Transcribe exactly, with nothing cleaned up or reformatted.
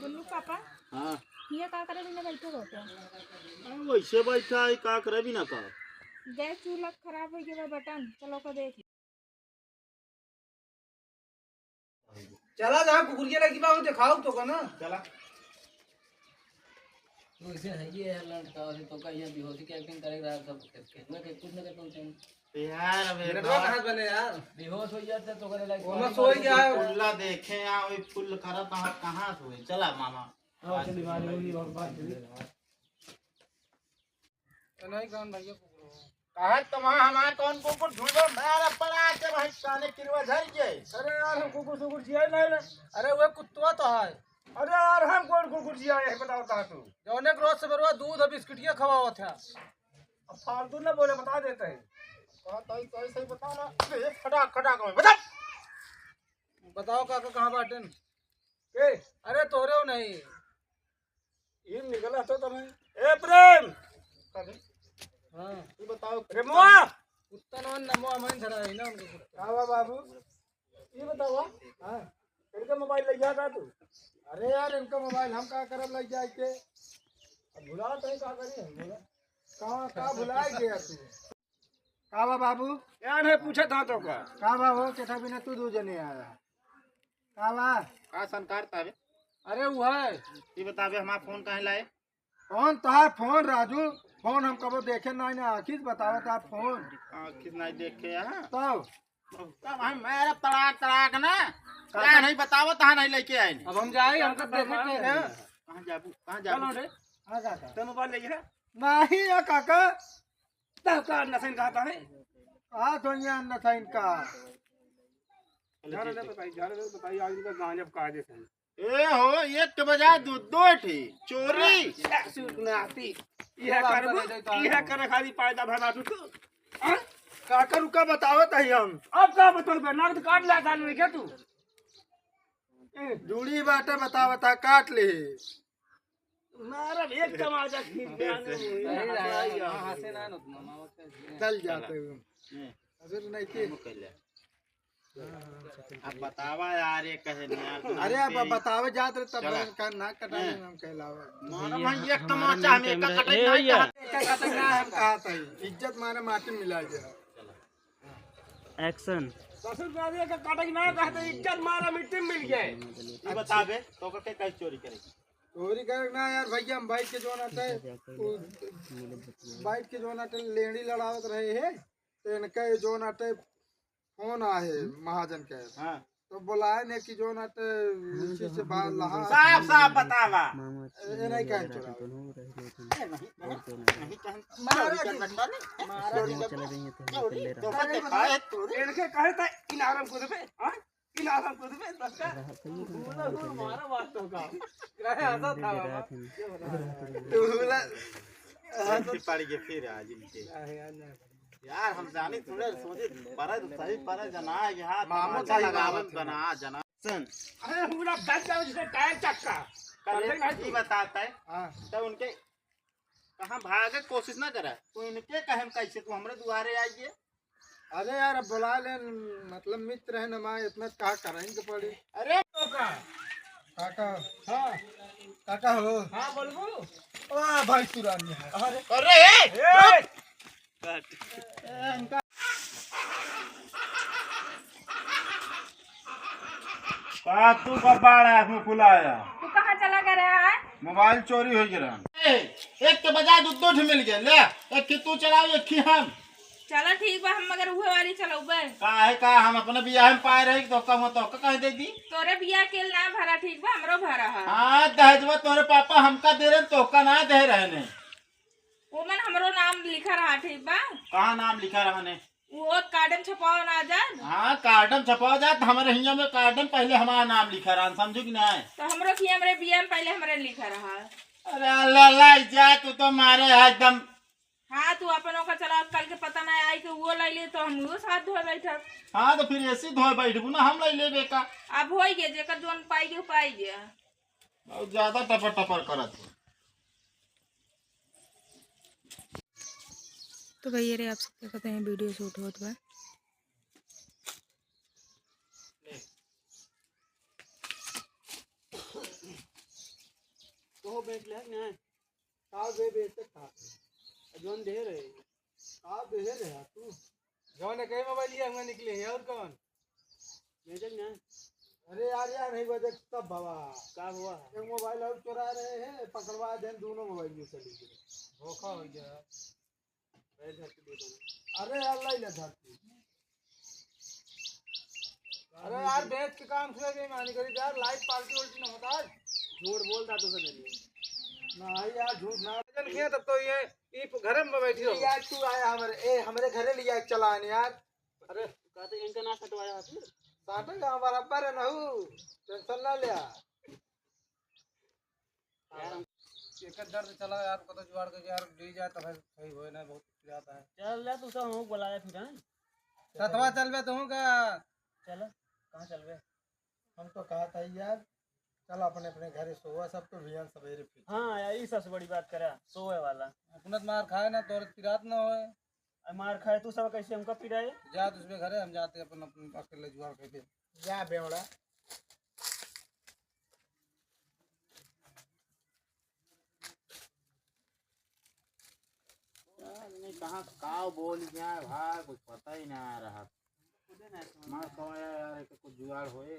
बोलू पापा। हाँ। ये का करे बिना बैठे हो क्या? अरे वैसे बैठा है, का करे बिना का? गैस चूल्हा खराब हो गया बटन, चलो को देख। चला जहाँ कुकुरिया लगी बा, वो देखाओ तो को ना। चला। तू ऐसे है, ये है लंड का, तो का यहाँ बेहोशी की एक्टिंग करे रहा, सब खेत, खेत में के कुछ ना करते हैं। यार, अबे मिनटवा बात कहाँ बने यार? बेहोश हो जाते तो करे लाइक ओमा सोई गया है। फुल्ला देखे यहाँ, वही फुल करत, कहाँ, कहाँ सोए? चला मामा। हाँ, चल, मारे वही और बात करी। नहीं, कौन भैया कुकुर हो? कहाँ तुम्हारा हमारे कौन कुकुर ढूंढो? मारा पड़ा के भाई साले किरवा झर के। अरे यार, हम कुकुर सुकुर जिया नहीं ना। अरे वो कुत्ता तो है। अरे यार, हम कौन कुकुर जिया है, बताओ कहाँ तू? जौने के रोज से बरुआ दूध और बिस्किटिया खवावत है। अब फालतू ना बोले, बता देते हैं। कहाँ तो ही, तो ही सही बता ना। ए, फटाक, फटाक में बता। बताओ काका, कहाँ बाटेन? ए, अरे तोरे हो नहीं। ये निकला तो तुम्हें। ए प्रेम। हाँ। तू बताओ। प्रेमवा। कुत्ता नमवा मन धरा है ना उनको कुत्ता। का बा बाबू? ये बताओ। हाँ। इनका मोबाइल ले गया था तू? अरे यार, इनका मोबाइल हम का करब ले जाए के? अब भुला तो ही का करी हम बोला। का, का भुला गया तू? का बा बाबू? यार है पूछा था तो का? का बा हो, केथा बिना तू दू जने आया? का बा? का संकार तावे? अरे वो है। ये बतावे हमारा फोन कहाँ लाए? कौन तोहार फोन राजू? फोन हम कबो देखे नहीं ना, आखिर बतावा तोहार फोन। आखिर नहीं देखे यहाँ। तब? तब हम मेरा तड़ाक तड़ाक ना। का? क्या नहीं बतावा तहाँ नहीं लेके आए नहीं। अब हम जाए, हमको देखे के है। कहाँ जाबू? कहाँ जाबू? चलो रे। हाँ काका। तो मोबाइल ले गया? नहीं है काका। तब का नशा इनका आता है? का दुनिया नशा इनका? झाड़ ले बताई, झाड़ ले बताई, आज इनका गांजा कायदे से। ए हो, एक के बजाय दो, दो ठे चोरी। हाँ, सुनाती। यह बात करबो, कर दे तो यह करे खाली फायदा भला तू तो। हाँ? काका रुका बतावत है हम। अब का बताओ बे? नाक तो काट ला था नहीं क्या तू? ए, जूड़ी बाटे बतावत है, काट ले। मारा एक तमाचा खींच के आने में। अरे यार, हाँ, हंसे ना, ना, मामा का चल जाते हैं। अबे तो नहीं के। अब बतावा यार, ये कहे नहीं यार, तुम अरे अब लोग बतावे जात रहे तब चला। का नाक कटाई हैं। हम कहलावा। मारा भाई, एक तमाचा हम एक कटाई ए नहीं भैया। कहते। एक कटाई ना हम कहा था, इज्जत मारे माटी मिला गया। एक्शन। ससुर बाबू का कटाई ना कहते, इज्जत मारा मिट्टी में मिल गए। ये बतावे, तो के कैसे चोरी करेगी? चोरी करे ना यार भैया, हम बाइक के जोन आटे, उ बाइक के जोन आटे लेड़ी लड़ावत रहे हैं, तो इनका ये जोन आटे फोन आए है महाजन के। हाँ। तो बोलाए ने कि जोन आटे इसी से बाहर लहा। साफ साफ बतावा। ए, ए नहीं कहन चोरा। ए, नहीं, नहीं, नहीं कहन। मारा जी। मारा जी। चोरी कर, चोरी। इनके कहे था इनारम को दे, हाँ? इलाका खुद में सबका। तू बोला, तू मारा बात तो का। क्या है, ऐसा था बाबा। तू बोला, हाँ, तो पड़ गए फिर आज इनके। क्या है यार, ना। यार, हम जाने थोड़े सोचे, परा तो सही, परा जना है कि हाँ, मामू तमाचा सही लगावन बात है। बना, जना। सुन। अरे, पूरा दस जाओ जिसमें टायर चक्का। कल समझे ना ये तू? बताता है। हाँ। तो उनके कहाँ भागे कोशिश ना करा। तू इनके कहे में कैसे तू हमरे दुआरे आइए? अरे यार, अब बुला ले, मतलब मित्र है ना, मैं इतना का करेंगे पड़ी। अरे तो का? काका। हाँ। काका हो। हाँ, बोलबू? वाह भाई, तू रानी है। अरे। अरे, ए! ए! रुक। का तू कबाड़ आँख में फुलाया? तू कहाँ चला गया रहा है? मोबाइल चोरी हो गया। ए, एक के बजाय दो, दो ठे मिल गए। ले, एक की तू चलाओ, एक की हम। चला ठीक बा, हम मगर उहे वाली चलौबे। काहे का हम अपने बियाह में पाए रहे तो कम तो का कह दे दी? तोरे बियाह के ना भरा ठीक बा, हमरो भरा है। हाँ, दहेजवा तोरे पापा हमका दे रहे, तोहका ना दे रहे ने। ओमन हमरो नाम लिखा रहा, ठीक बा? कहाँ नाम लिखा रहा ने? वो कार्ड में छपाओ ना जान। हाँ, कार्ड में छपाओ जात, हमारे हियाँ में कार्ड में पहले हमारा नाम लिखा रहा, समझू कि नहीं? तो हमरो की हमरे बियाह में पहले हमरे लिखा रहा। अरे ला ला जा, तू तो मारे है एकदम। हाँ, तू अपन ओका चला, कल के पता ना आई कि वो ले ले तो हम वो साथ धोए बैठब। हाँ, तो फिर ऐसी धोए बैठबू ना, हम ले लेबे का। अब होई गया, जेकर जोन पाई गया, पाई गया। बहुत ज्यादा टपर टपर करत हो। तो भैया रे, आप सब देखत हैं, वीडियो शूट होत बा। बेच ले ना। का बे बेचत था? जौन दे रहे। का दे रहे तू? जौन एक ही मोबाइल लिया हुआ निकले है, और कौन? बेचत ना। अरे यार, यार, नहीं बजे तब बाबा। का हुआ? एक मोबाइल और चुरा रहे हैं, पकड़वा दें दोनों मोबाइल में से लेके। धोखा हो गया। अरे धरती दे दो। अरे यार, लाई ले धरती। अरे यार, बेच के काम सुए बेईमानी करी यार, लाइट पार्टी उल्टी ना होता आज। झूठ बोलता तो सब नहीं। नहीं यार, झूठ ना। जन किया तब तो ये, ये घरे में बैठी हो। यार, तू आया हमरे, ए, हमरे घरे लिया चला यार। अरे, कहते इनका ना सटवाया है फिर। साटे का हमारा पर है नहू, टेंशन ना लिया। यार, हम एक दर्द चला यार, कतो जुगाड़ करके यार, ले जाए तो भाई सही होए ना, बहुत पिराता है। चल ले, तू सब हमको बुलाया फिर, हैं? सतवा चलबे तू का? चल, कहाँ चलबे? हम तो कहा था यार, चल अपने अपने घरे सोवा, सब तो भियान सवेरे फिर। हाँ यार, ये सबसे बड़ी बात करा, सोवे वाला। अपना तो मार खाए ना, तोर पिरात ना होए। अब मार खाए तू सब, कैसे हमका पिराए? जा दूसरे घरे, हम जाते अपन, अपन अकेले जुगाड़ करके। जा बेवड़ा। पता नहीं कहाँ का बोल गया है भाई, कुछ पता ही ना आ रहा। मार कमाया यार, एक कुछ जुगाड़ होए।